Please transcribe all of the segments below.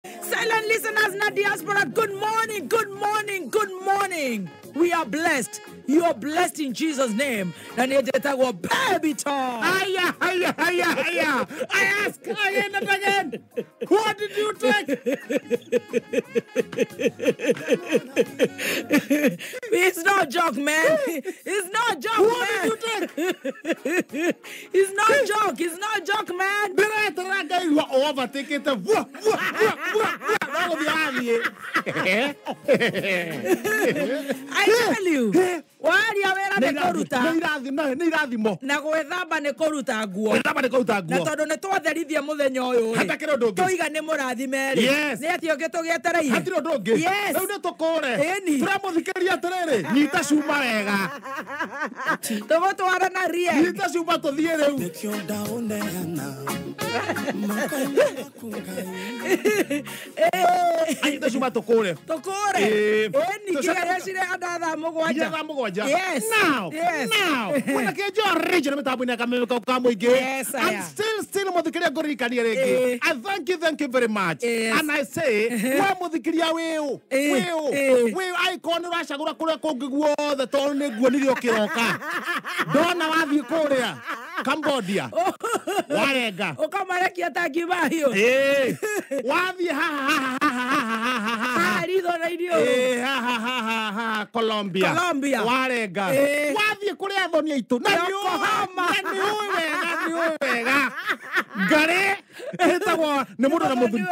Silent listeners na diaspora, good morning, good morning, good morning. We are blessed. You are blessed in Jesus' name. Na niĩ njĩtagwo Baby Tom. Aya, aya, aya, aya. I ask again and again. What did you take? It's no joke, man. It's no joke, What man. did you take? It's no joke. It's no joke, man. Ndĩreterera ngaigua overtakĩte vua, vua, vua, vua, vua. No gũthiĩ arathiĩ. I tell you. Waria wĩra nĩ kũruta. Nĩ irathimo. Na gwĩthamba nĩ kũruta nguo. Gwĩthamba nĩ kũruta Na nguo. tondũ nĩ twatherithia mũthenya ũyũ rĩ, Hatakĩrĩ ũndũ ũngĩ. tũiga nĩ mũrathime rĩ, Yes. nĩ atĩa ũngĩ tũgĩetereire? Hatirĩ ũndũ ũngĩ. Yes. Rĩu nĩ tũkũre. Ĩni. Tũramũthikĩrĩria atĩrĩrĩ, nyita cuma wega. Tũgũtwara na rie. Nyita cuma tũthiĩ rĩu. Anyite cuma tũkũre. Tũkũre. Ĩĩ. Ĩni, Tũcoke- nginya cirĩ andũ thaa mũgwanja. Nginya thaa mũgwanja. Yes. Now, Yes. now, kwĩna kĩnjo original mĩtambo-inĩ ya kameme kau ka mũingĩ. Yes, And aya. still mũthikĩria ngũririkanie rĩngĩ. Ĩĩ. I thank you very much. Yes. And I say, we mũthikĩria wĩũ, Ĩĩ. wĩũ, Ĩĩ. wĩũ, angĩkorwo nĩ ũracagũra kũrĩa kũngĩ guothe tondũ nĩ nguonire ũkĩroka. Ndona wathiĩ kũrĩa Cambodia, warenga. Ũkamarekia ta ngiuma hiũ. Ĩĩ. Wathiĩ haha, haha, haha, haha, haha, haha. Haha ritho na irio. Ĩĩ, ha, ha, ha, ha, ha, Colombia. Colombia. Warenga. Ĩĩ. Wathiĩ kũrĩ athoni aitũ. Na nĩ ũĩ- Yokohama. na nĩ ũĩ wega, nĩ ũĩ wega. Ngarĩ ĩhĩtagwo nĩ mũndũ na mũthuri.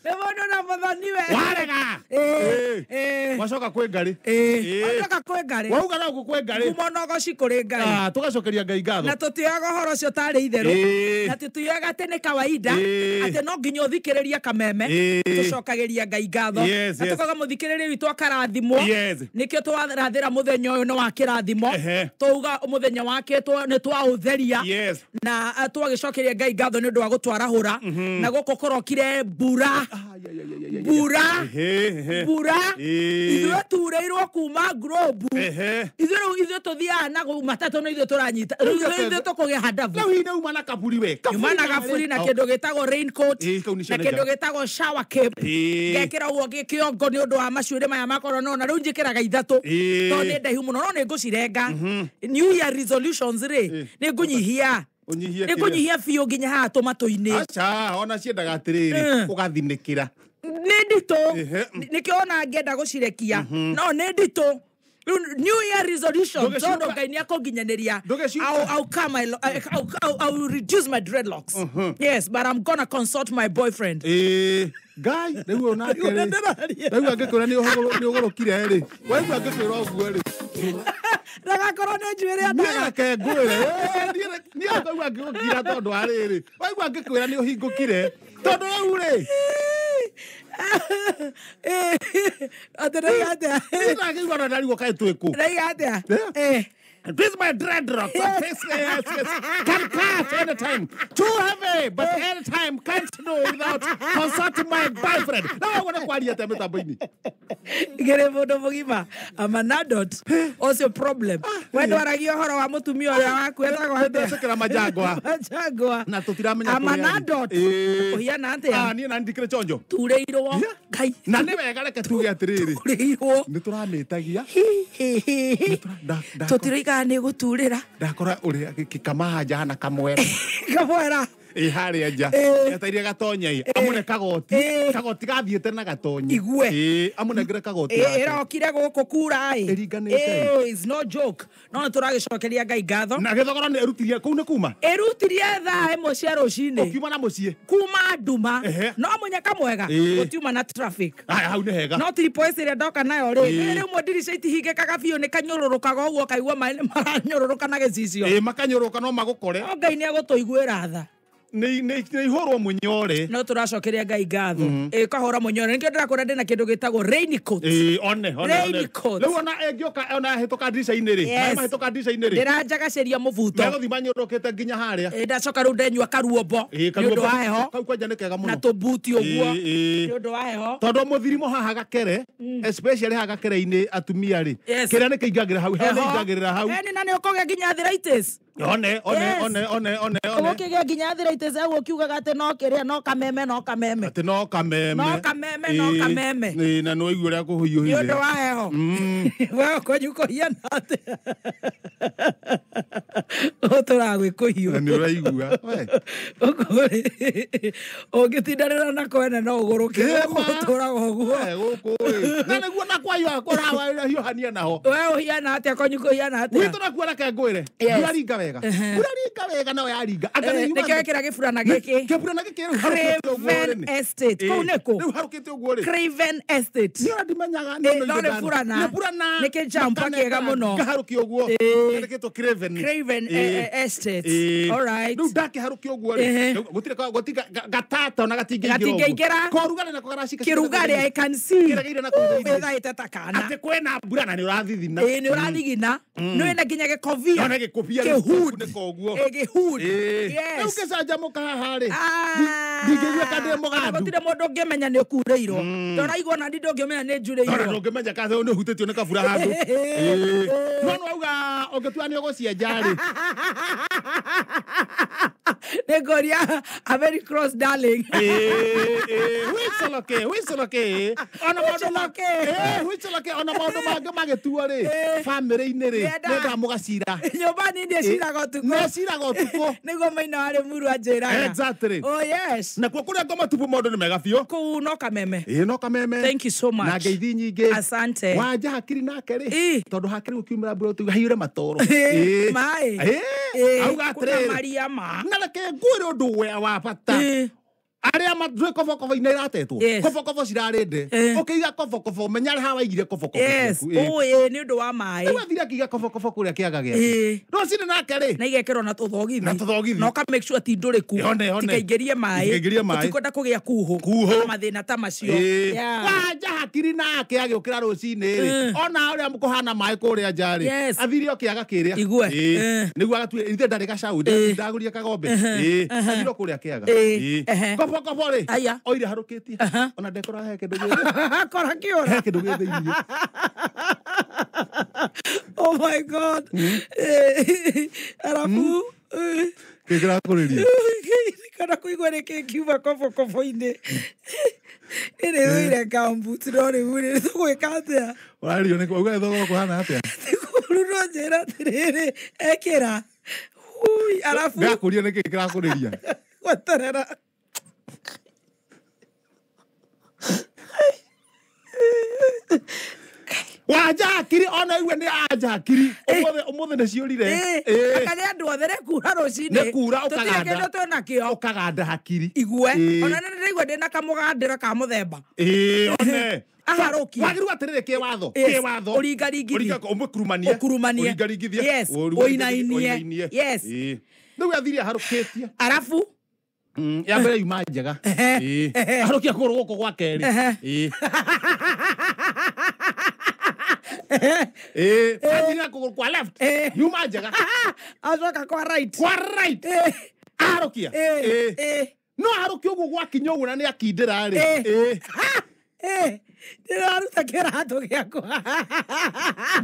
Nĩ mũndũ na mũthoniwe. Warega. Ĩĩ. Ĩĩ. Ĩĩ. Wacoka kwĩ ngarĩ. Ĩĩ. Ĩĩ. Wacoka kwĩ ngarĩ. Wauga no gũkũ kwĩ ngarĩ. Ngumo na ũgoci kũrĩ Ngai. Ah, tũgacokeria Ngai ngatho. Na tũtioyaga ũhoro ũcio tarĩ itherũ. Ĩĩ. Na tũtioyaga atĩ nĩ kawaida. Ĩĩ. Atĩ no nginya ũthikĩrĩrie kameme. Ĩĩ. Tũcokagĩria Ngai ngatho. Yes, Na yes. tũkauga mũthikĩrĩria witũ akarathimwo. Yes. Nĩkĩo twarathĩra mũthenya ũyũ nĩ wa kĩrathimo. Ehe. Twauga mũthenya wake nĩ twaũtheria. Yes. Na twagĩcokeria Ngai ngatho nĩ ũndũ wa gũtwarahũra. Na gũkũ kũrokire mbura. Mbura. Ehe, ehe. Mbura. Ĩĩ. Ithuĩ turĩirwo kuma Globe. Ehe. Ithuĩ rĩu ithuĩ tũthiaga na matatũ nĩ ithuĩ tũranyita. Rĩu ithuĩ tũkũgĩa handabu. Rĩu hihi nĩ uma na kaburi we. Kaburi Nyuma na gaburi na kĩndũ gĩtagwo raincoat Ĩĩ, kau nĩcio na nĩ kĩndũ njega. gĩtagwo shower cape. Ĩĩ. Ngekĩra ũguo kĩongo nĩ ũndũ wa macuĩrĩ maya ma corona na rĩu njĩkĩraga ithatũ. Ĩĩ. Tondũ nĩ ndaihu mũno no nĩ ngũcirenga. New Year resolutions rĩ nĩ ngũnyihia. Ũnyihie Nĩ kĩrĩa? ngũnyihia biũ nginya haha tũmatũ-inĩ. Aca, ona ciendaga atĩrĩrĩ, ũgathinĩkĩra. Nĩ nditũ. Ehe. Nĩkĩo ona ngĩenda gũcirekia. No nĩ nditũ. Rĩu New Year resolution Ndũgĩciũka- tondũ Ngai nĩ akũnginyanĩria. Ndũgĩciũka- I'll come, I'll reduce my dreadlocks. Yes, but I'm gonna consult my boyfriend. Ĩĩ, Ngai, rĩu ũyũ nake rĩ, rĩu angĩkwĩra nĩ ũgũrũkire rĩ, waigua angĩkwĩra ũguo rĩ, Ndagakorwo nĩ njuĩrĩ niĩ andaga. reke ngwĩre, ĩĩ, niĩ ngaigua ngĩgũkira tondũ wa rĩrĩ, waigua angĩkwĩra nĩ ũhingũkire, tondũ rĩu rĩ, Atĩ ndauga atĩa? niĩ ndakĩigua na ndarigwo kaĩ twĩ kũ. Ndauga atĩa? Eh. Eh. This my dreadlocks. Yes. Yes, yes. Can cut anytime. Too heavy, but anytime can't do without consulting my boyfriend. Na wewe nĩ kwaria atĩa mĩtambo-inĩ? Ngĩrĩ mũndũ mũgima. I'm an adult. Ũcio problem. We ndwaragia ũhoro wa mũtumia ũrĩa waku etagwo atĩa? Ndecekera majangwa. Majangwa. Na tũtiramenya I'm an kũrĩa arĩ. adult. Ĩĩ. Ũhiana atĩa? Ah, niĩ na ndikĩrĩ chonjo. Turĩirwo. Ngai. Na nĩ wega reke tuge atĩrĩrĩ. Turĩirwo. Nĩ tũramĩtagia. Tũtiroigaga nĩ gũturĩra. Ndakora ũrĩa gĩkamaha hana kamwera. Kamwera. Ĩ harĩa nja. Ĩĩ. Eteire gatonye ĩ. Amũne kagoti. Ĩĩ. Kagoti gathiĩte na gatonye. Igue. Ĩĩ, amũnengere kagoti gake. Ĩrokire gũkũ kura ĩ. Ĩringanĩte. Ĩ, it's no joke. No nĩ tũragĩcokeria Ngai ngatho. Na gĩthogoro nĩ ĩrutirie kũu nĩ kuma. Ĩrutirie thaa ĩmwe cia rũcinĩ. Ũkiuma na mũciĩ. Kuma nduma. Ehe. No mũnyaka mwega. Ĩĩ. Gũtiuma na traffic. Aya hau nĩ hega. No triple S ĩrĩa ndoka nayo rĩ, Ĩĩ. rĩmwe ndirica itihingĩkaga biũ nĩ kanyũrũrũkaga ũguo ũkaigua maĩ nĩ maranyũrũrũka na gĩcicio. Ĩĩ makanyũrũka no magũkore. No Ngai nĩ egũtũiguĩra tha. Nĩ ihũrwo mũnyore. No tũracokeria Ngai ngatho. Ĩ kahũra mũnyore. Nĩkĩo ndĩrakwĩra ndĩna kĩndũ gĩtagwo raincoat. Ĩĩ one one one. Raincoat. Rĩu ona ĩngĩũka ona hĩtũka ndirica-inĩ rĩ. Yes. Maĩ mahĩtũka ndirica-inĩ rĩ. Ndĩranjagacĩria mũbuto. Megũthiĩ manyũrũkĩte nginya harĩa. Ĩ, ndacoka rĩu ndenyua karuombo Ĩĩ, nĩ ũndũ wa heho Kau kwanja nĩ kega na mũno. tũbuti ũguo Ĩĩ, ĩĩ. nĩ ũndũ wa heho. Tondũ mũthirimo haha gakere, especially haha gakere-inĩ atumia rĩ. Yes. Kĩrĩa nĩ kĩingagĩra hau, heho nĩ Heho. ingagĩrĩra hau. Ĩni na nĩ ũkũgĩa nginya arthritis. One one. Yes. One one one one. Ũgũkĩgĩa nginya arthritis au ũkiugaga atĩ no kĩrĩa no kameme no kameme. Atĩ no kameme. No kameme, no Ĩĩ, kameme. ĩĩ, na nĩ waigua ũrĩa Nĩ kũhiũhire. ũndũ wa heho. We kwanyu kũhiana atĩa? Ũtũraga gwĩ Na kũhiũ. nĩ ũraigua. We. Ũguo rĩ, ũngĩtindanĩra na kwene no ũgũrũke. Ĩĩ, ma. Ũtũraga ũguo. We, gũkũ ĩ. Na nĩguo na kwayo kũrahiũhania naho. We ũhiana atĩa kwanyu kũhiana atĩa? Gwitũ nakuo reke ngwĩre. Yes. Mbura ringa wega. Mbura ringa wega nayo yaringa. Anga nĩ yuma- Nĩkĩo wekĩra gĩburana gĩkĩ. Kĩburana gĩkĩ rĩu harũkĩte ũguo rĩ Craven nĩ. Estate. Kũu nĩ kũ? Rĩu harũkĩte ũguo rĩ. Craven Estate. Niĩ ona ndimenyaga No nĩ burana. Nĩ burana. Nĩ kĩjampa kĩega mũno. Ngaharũkia ũguo. Ĩĩ. Kĩandĩkĩtwo Craven. Craven Ĩĩ. Estate. Ĩĩ. All right. Rĩu ndakĩharũkia ũguo rĩ. Ehe. Rĩu gũtirĩ gũtirĩ gatata ona gatingĩingĩra ũguo. Gatingĩingĩra. Korugarĩ nako garacika. Kĩrugarĩ I can see. Kĩregeire na kũu thĩinĩ. Wĩthaĩte ta kana. Atĩ kwĩna mbura na nĩ ũrathithina. Ĩĩ nĩ ũrathigina. Nĩ wĩna nginya gĩkobia. Nona gĩkobia rĩu Kĩhood. nĩko ũguo. Ĩĩ gĩhood. Ĩĩ. Rĩu Yes. ngĩcanjamũka haha rĩ. Ah. Ndingĩigua ta ndĩ mũgandu. Gũtirĩ mũndũ ũngĩmenya nĩ ũkurĩirwo. Ndũraigua ona niĩ ndũngĩmenya nĩ Nona njurĩirwo. ndũngĩmenya kana nĩ ũhutĩtio nĩ kabura handũ. Ĩĩ. No nĩ wauga ũngĩtua nĩ ũgũcienja rĩ. Nĩ ngũria a very cross darling. Wicoloke wicoloke ona maũndũ ma- Wicoloke. Ĩĩ, wicoloke ona maũndũ mangĩ magĩtuo rĩ Ĩĩ. bamĩrĩ-inĩ rĩ Nĩendaga. nĩendaga mũgacira. Nyũmba nini ĩciraga ũtukũ. Nĩciraga ũtukũ. Nĩguo maina wa Rĩmuru anjĩraga. Exactly. Oh yes. Nakuo kũrĩa ngoma tupu maũndũ nĩ mega biũ. Kũu no kameme. Ĩĩ no kameme. Thank you so much. Na ngeithi nyingĩ. Asante. Wanja hakiri nake rĩ Ĩĩ. tondũ hakiri gũkiumĩra mbura ũtuga haiyũre matoro. Ĩĩ, Ĩĩ. maĩ. Ĩĩ, Ĩĩ, auga kuna atĩrĩrĩ. maria ma. Na reke ngwĩre ũndũ wa bata. Ĩĩ. Arĩa ndũĩ kobokobo-inĩ iratetwo. Yes. Kobokobo cirarĩ ndĩ. Ĩĩ. Ũkĩiga kobokobo menya harĩa waigire kobokobo Yes. ciaku. Ĩĩ. Ũũ ĩĩ nĩ ũndũ wa maĩ. Rĩu athire akĩiga kobokobo kũrĩa kĩaga gĩake. Ĩĩ. Rũcinĩ nake rĩ. Na igekĩrwo na tũthogithi. Na tũthogithi. Na ũka make sure ti ndũrĩku. Yone, yone. Tikaingĩrie maĩ. Itikaingĩrie maĩ. Tũtikwenda kũgĩa kuhũ. Kuhũ. Na mathĩna ta macio. Ĩĩ. Yeah. Wanja hakiri nake agĩũkĩra rũcinĩ rĩ ona ũrĩa kũhana maĩ kũrĩa nja rĩ Yes. athire o kĩaga kĩrĩa Igue. Ĩĩ. Ĩĩ. Nĩguo agatue ithe ndarĩ gacaũ Ĩĩ. ndagũria kagombe Ĩĩ. Athire o kũrĩa kĩaga Ĩĩ. Ĩĩ. Ehe. Kobokobo rĩ Aya. oire harũkĩtie ona ndekora he kĩndũ gĩ Kora kĩũra. he kĩndũ gĩ thĩinĩ. Oh my God. Arabu. Kĩ kĩrakũrĩria? Kana kũigua nĩ kĩ kiuma kobokobo-inĩ. Nĩ rĩũire gumboot no rĩu rĩ tũgwĩka atĩa? Ũrario nĩ auga thogora kũhana atĩa? Rĩu no njĩra atĩrĩrĩ ekĩra. Hui, arabu Ndakũria nĩ kĩ kĩrakũrĩria? gweterera. Wanja hakiri ona igue nĩ anja hakiri ũmũthĩ ũmũthĩ nĩ ciũrire. Ĩĩ. Anga nĩ andũ othe nĩ kura rũcinĩ. Nĩ kura Tũtirĩ ũkaganda. kĩndũ twĩnakĩo. Ũkaganda hakiri. Igue. Ĩĩ. Ona nĩ ndĩraigua ndĩna kamũgandĩro ka mũthemba. Ĩĩ, one. Aharũkie. Wagĩrĩirwo atĩrĩrĩ kĩwatho. Yes. Kĩwatho. Ũringaringithie. Ũmũkurumanie. Ũkurumanie. Ũringaringithie. Yes. Ũringaringithie. Ũinainie. Yes. Ĩĩ. Rĩu athire aharũkĩtie. Arabu. Ya mbere yuma njega. Ĩĩ. Aharũkia kũgũrũ gũkũ gwa kerĩ. Ĩĩ. Ĩĩ. Athire na kũgũrũ kwa left. Ĩĩ. Yuma njega. Acoka kwa right. Kwa right. Ĩĩ. Aharũkia. Ĩĩ. Ĩĩ. Ĩĩ. No aharũkia ũguo gwakinya ũguo na nĩ akindĩra rĩ. Ĩĩ. Ĩĩ. Ĩĩ. Ndĩraruta kĩratũ gĩakwa.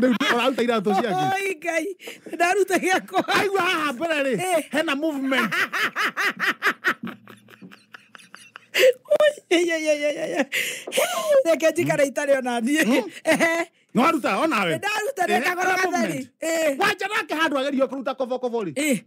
Rĩu ũraruta iratũ ciake. Oi Ngai. Ndĩraruta gĩakwa. Aigua haha mbere rĩ Ĩĩ. hena movement. Ĩĩ, ĩĩ, ĩĩ, ĩĩ, ĩĩ. Reke njikare itarĩ ona niĩ. Ehe. Nĩ waruta onawe. Nĩndaruta ndĩkagũra gatheri. Ĩĩ. Wanja nake handũ agerio kũruta kobokobo rĩ. Ĩĩ.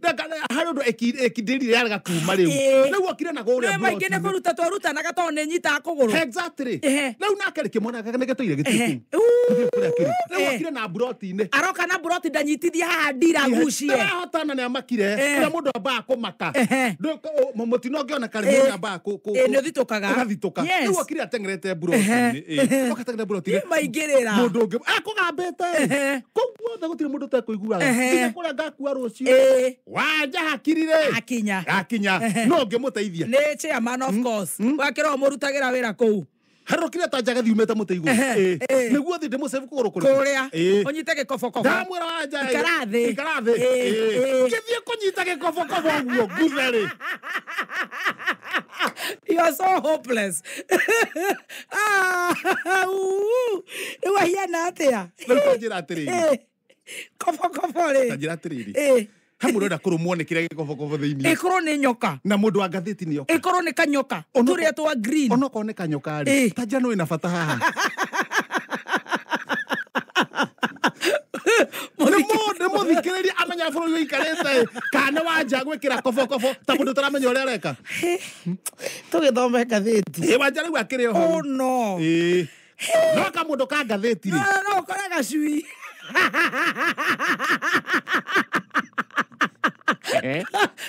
Harĩ ũndũ ĩkindĩrire yarega kuma rĩu. Ĩĩ. Rĩu okire na kũrĩa Nĩ maingĩ nĩ mburoti-inĩ. kũruta twarutanaga tondũ nĩ nyitaga kũgũrũ. Exactly. Ehe. Rĩu nake rĩ kĩmwana gake nĩ gĩtũire gĩtirĩ Ehe. kũu. Gĩtirĩ kũrĩa kĩrĩ. Rĩu Ĩĩ. okire na mburoti-inĩ. Aroka na mburoti ndanyitithia haha ndira gucie. Ndarahotana nĩ amakire. Ĩĩ. Ũrĩa mũndũ ambaga kũmaka. Ehe. Mũtino ũngĩoneka rĩ Ĩĩ. mũndũ ambaga Ĩĩ, nĩ ũthitũkaga. Ũgathitũka. Yes. Rĩu okire ateng'erete mburoti-inĩ. Ĩĩ. Oka ateng'erete mburoti-inĩ. Nĩ maingĩrĩra. Mũndũ ũngĩ akũgambĩte. Ehe. Kũu guothe gũtirĩ mũndũ ũtekũiguaga. Ehe. Nginya kũrĩa ngakua rũciũ. Ĩĩ. Wanja hakiri rĩ. Akinya. Akinya. No ũngĩmũteithia. Nĩ chairman of course. Wakĩra ũmũrutagĩra wĩra kũu. Harũkire ta njagathi yumĩte mũtĩ igũrũ. Ehe. Ĩĩ. Ĩĩ. Nĩguo thiĩ ndĩmũcebe kũgũrũ kũrĩkũ? Kũrĩa. Ĩĩ. Ũnyite gĩkobokobo. Ndamwĩra wanja ĩ. Ikara thĩ. Ikara thĩ. Ĩĩ. Ĩĩ. Ĩĩ. Ngĩthiĩ kũnyita gĩkobokobo ũguo nguthe rĩ. You are so hopeless. Ah, uu. Rĩu ahiana atĩa? Rĩu ta njĩra atĩrĩrĩ. Ĩĩ. Kobokobo rĩ. Ta njĩra atĩrĩrĩ. Ĩĩ. He mũndũ ũrenda kũrũmwo nĩ kĩrĩa gĩkobokobo thĩinĩ. Ĩkorwo nĩ nyoka. Na mũndũ wa ngathĩti nĩ oka. Ĩkorwo nĩ kanyoka. Tũrĩa twa green. Onokorwo nĩ kanyoka rĩ. Ta njano ĩna bata haha. Nĩ mũthikĩrĩria amenya bũrũri ũikarĩte kana wanja gwĩkĩra kobokobo ta mũndũ ũtaramenya ũrĩa areka. Tũgĩthome ngathĩti. Ĩ wanja rĩu akĩrĩ o hau. Oh no. Ĩ. No kamũndũ ka ngathĩti rĩ. No ũkore gacui.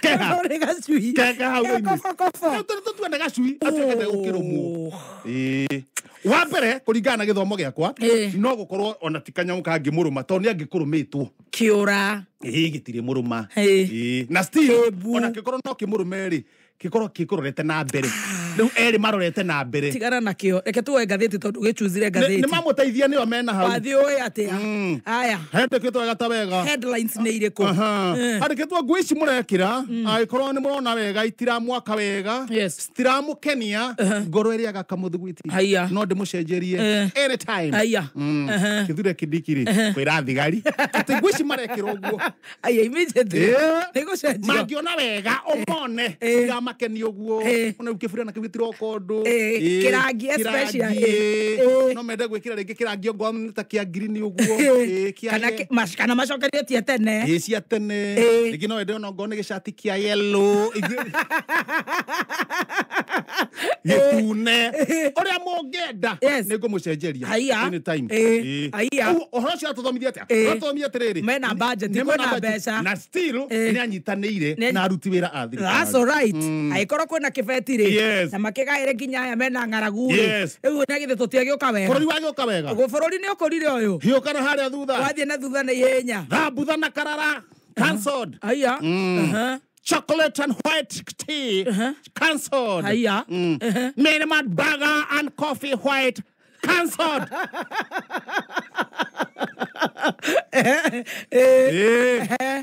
Keha. Nĩ gacui. Keka hau thĩinĩ. Kobokobo. Tũtuone gacui atuĩkĩte gũkĩrũmwo. Ĩ. Wa mbere kũringana na gĩthomo gĩakwa no gũkorwo ona ti kanyamũ kangĩmũrũma tondũ nĩ angĩkũrũmĩtwo. Kĩũra. Ĩ gĩtirĩ mũrũma. Ĩ. Na still ona kĩkorwo no kĩmũrũme rĩ kĩkorwo kĩkũrorete na mbere. Rĩu erĩ marorete na mbere. Tigana nakĩo. Reke tuoe ngathĩti tondũ gĩchuzire ngathĩti. Nĩ mamũteithia nĩo mena hau. Wathiĩ ũĩ atĩa. Aya. Handĩkĩtwo wega ta wega. Headlines nĩ irĩkũ? Handĩkĩtwo nguo ici mũrekĩra angĩkorwo nĩ mũrona wega itiramwaka wega. Citiramũkenia ngoro ĩrĩaga kamũthugwiti. Haiya. No ndĩmũcenjerie anytime. Haiya. Kithure Kindiki rĩ kwĩra thigari atĩ nguo ici marekĩra ũguo. Aya immediately. Nĩ gũcenjio. Mangĩona wega ũmone ciramakenia ũguo. Ona rĩu kĩburana kĩu gĩtiroka ũndũ. Kĩrangi especially. No mende gwĩkĩra rĩngĩ kĩrangi ongorwo nĩ ta kĩa ngirini ũguo. Kana macokerie tia tene. Ĩ cia tene. Rĩngĩ no wende ona ongorwo nĩ gĩcati kĩa yellow. Gĩtune. Ũrĩa mũngĩenda nĩ ngũmũcenjeria anytime. Ũhoro ũcio atũthomithia atĩa? Atũthomithia atĩrĩrĩ. Mena budget, kwĩna mbeca. Na still nĩ anyitanĩire na aruti wĩra a thirikari. That's all right. Angĩkorwo kwĩna kĩbeti rĩ na makĩgaĩre nginya aya mena ng'aragu rĩ rĩu nĩ githĩ tũtiagĩũka wega. Bũrũri wagĩũka wega. Bũrũri nĩ ũkũrire ũyũ. Hiũkana harĩa thutha. Wathiĩ na thutha na ihenya. Thambutha na karara. Cancelled. Aya. Chocolate and white tea. Cancelled. Aya. Minimum burger and coffee white. Cancelled.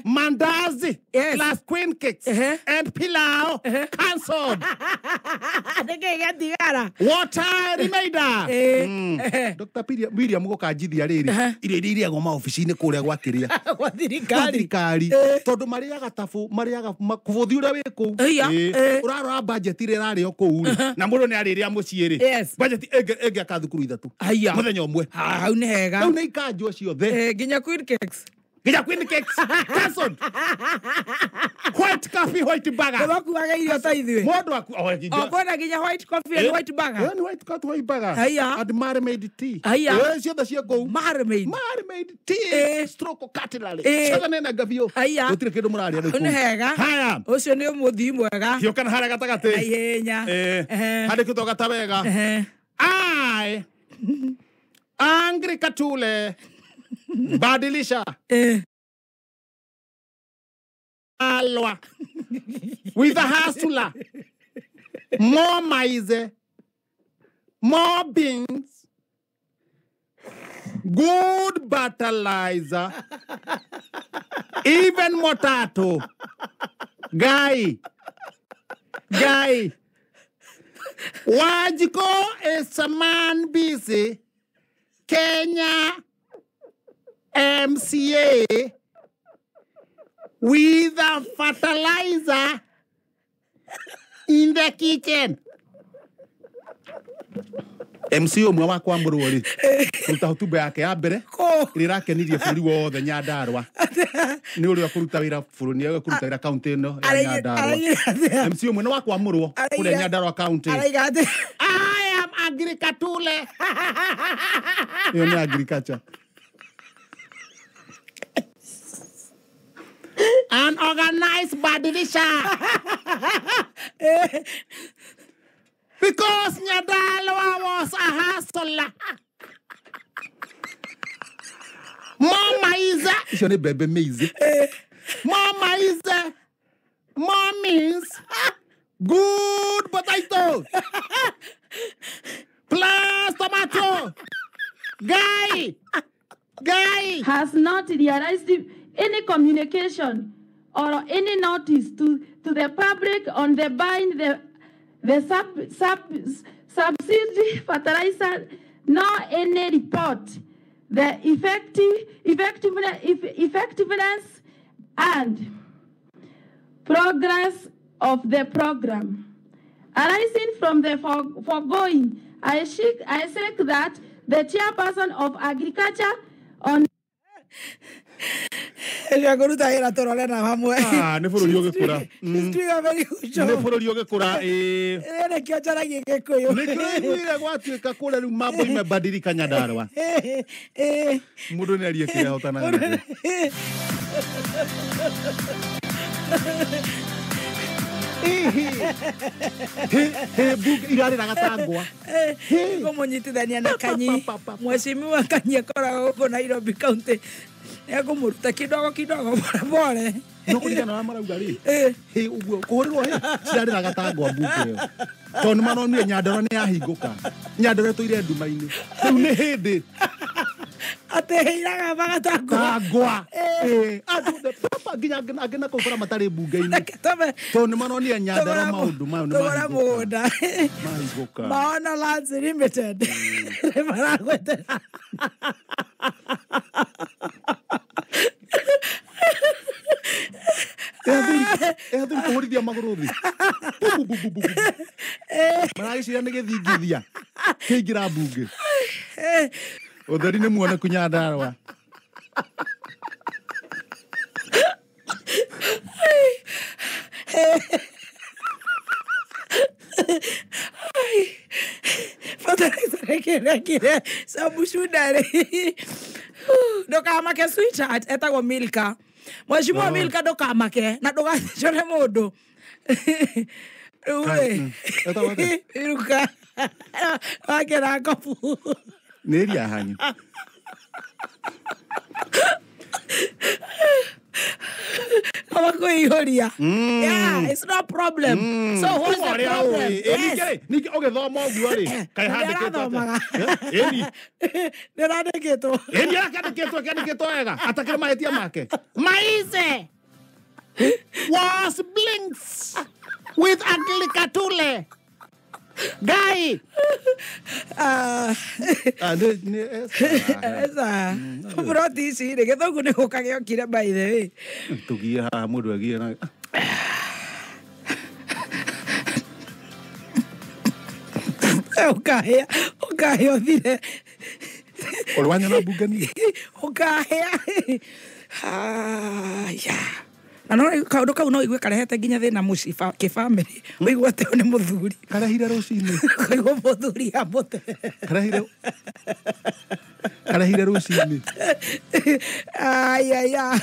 Mandazi plus queen cakes and pilau. Cancelled. Water remainder. Dr. William gũkanjithia rĩrĩ irio iria irĩagwo maobici-inĩ kũrĩa gwa kĩrĩa gwa thirikari tondũ marĩaga tabu marĩaga bũthi ũrĩa wĩ kũu ũrarora budget ĩrĩa ĩrarĩo kũu rĩ na mũndũ nĩ arĩrĩa mũciĩ rĩ budget ĩngĩaka thukuru ithatũ mũthenya ũmwe. Hau nĩ hega. Hau nĩ ikanjwo ciothe. Nginya queen cakes. Nginya queen cakes. Cancelled. White coffee, white burger. Makuaga irio ta ithuĩ. Mũndũ aku o kwĩna nginya white coffee and white burger. Ni white coffee, white burger. Haiya. And marmalade tea. Haiya. Ciothe cia kũu. Marmalade. Marmalade tea. Stroke cutlery. Ciothe nĩ nanga biũ. Haiya. Gũtirĩ kĩndũ mũrarĩa rĩu kũu. Nĩ hega. Haya. Ũcio nĩ mũthii mwega. Hiũkana harĩa gatagatĩ. Na ihenya. Handĩkĩtwo gata wega. I Angry Katule badilisha alwa with a hustler more maize, more beans, good fertilizer, even potato. Guy Wajiko is a man busy. Kenya MCA with a fertilizer in the kitchen. MC ũmwe wa kwamũrwo rĩ kũruta hotuba yake ya mbere ĩrĩa ĩrakenirie bũrũri wothe Nyandarua nĩ ũrĩa kũruta wĩra bũrũri nĩ kũruta wĩra kaunti ĩno ya Nyandarua. MC ũmwe nĩ wa kwamũrwo kũrĩa Nyandarua kaunti. I am Agricatule. Ĩyo nĩ agriculture. An organized badilisha. Because Nyandarua was a hustler. More maize. Icio nĩ mbembe maize. More maize. More means good potato. Plus tomato. Guy has not realized any communication or any notice to the public on the buying the subsidy fertilizer, nor any report the effectiveness and progress of the program. Arising from the foregoing, I seek that the chairperson of agriculture on Nä wä ra tå rore na hamwe. Nä bå rå ri å gä kå ra. Nä bå rå ri å gä kå ra. Nä kä o njaragia gä kå yå. Nä kä iguire gwatuä ka kå rä a rä u mambo imebadilika Nyandarua. Må ndå nä arie kä rä a ahotanaga. He irarä raga ta ngwa. Kå må nyitithania na Kanyi, mheshimiwa Kanyi akoragwo gå kå Nairobi County, nä må ruta kidogo kidogo pole pole. No kå ringana na marauga rä hä å guo kå hå rä rwo hä cirarä raga ta ngwa mbunge ä yo tondå nä maronire Nyandarua nä yahingå ka. Nyandarua tå ire nduma-inä rä u nä hä ndä atä iragamaga ta ngwa andå papa nginya angä na kå bara matarä mbunge-inä tondå nä maronire Nyandarua maå ndå mayo nä mahingå ka. Maono Lands Limited nä maragwetera. Athuri kå hå rithia magå rå thä maragä cira nä gä thingithia kä ingä ra mbunge. Å theri nä muoneku Nyandarua. Kire sabucundarä ndåkamake sweetheart etagwo Milka. Mheshimiwa Milka ndåkamake na ndågacore må ndå rä u rä iruka wakera kobu nä ria hanyu. Kuihoria. Yeah, it's no problem. So what's the problem? Yes. Ningĩ ũgĩthoma ũguo rĩ, kaĩ handĩkĩtwo atĩa? Ĩni. Nĩrandĩkĩtwo. Ĩni akĩandĩkĩtwo akĩandĩkĩtwo wega atakĩrĩ mahĩtia make. Maize was blinks with Anglicatule. Guy. Esa. Broti ici rĩ gĩthũngũ nĩ gũka gĩokire by the way. Tũgie haha mũndũ agie na ũkahĩa ũkahĩa ũthire. Ũrĩ wanyona mbunge niĩ? Ũkahĩa. Haya. Na no kaũndũ kau no igue karehete nginya thĩna mũciĩ kĩbamĩrĩ. Ũigue atĩ ũyũ nĩ mũthuri. Karehire rũcinĩ. Ũkaigua mũthuri amũte. Karehire rũcinĩ. Ayaya.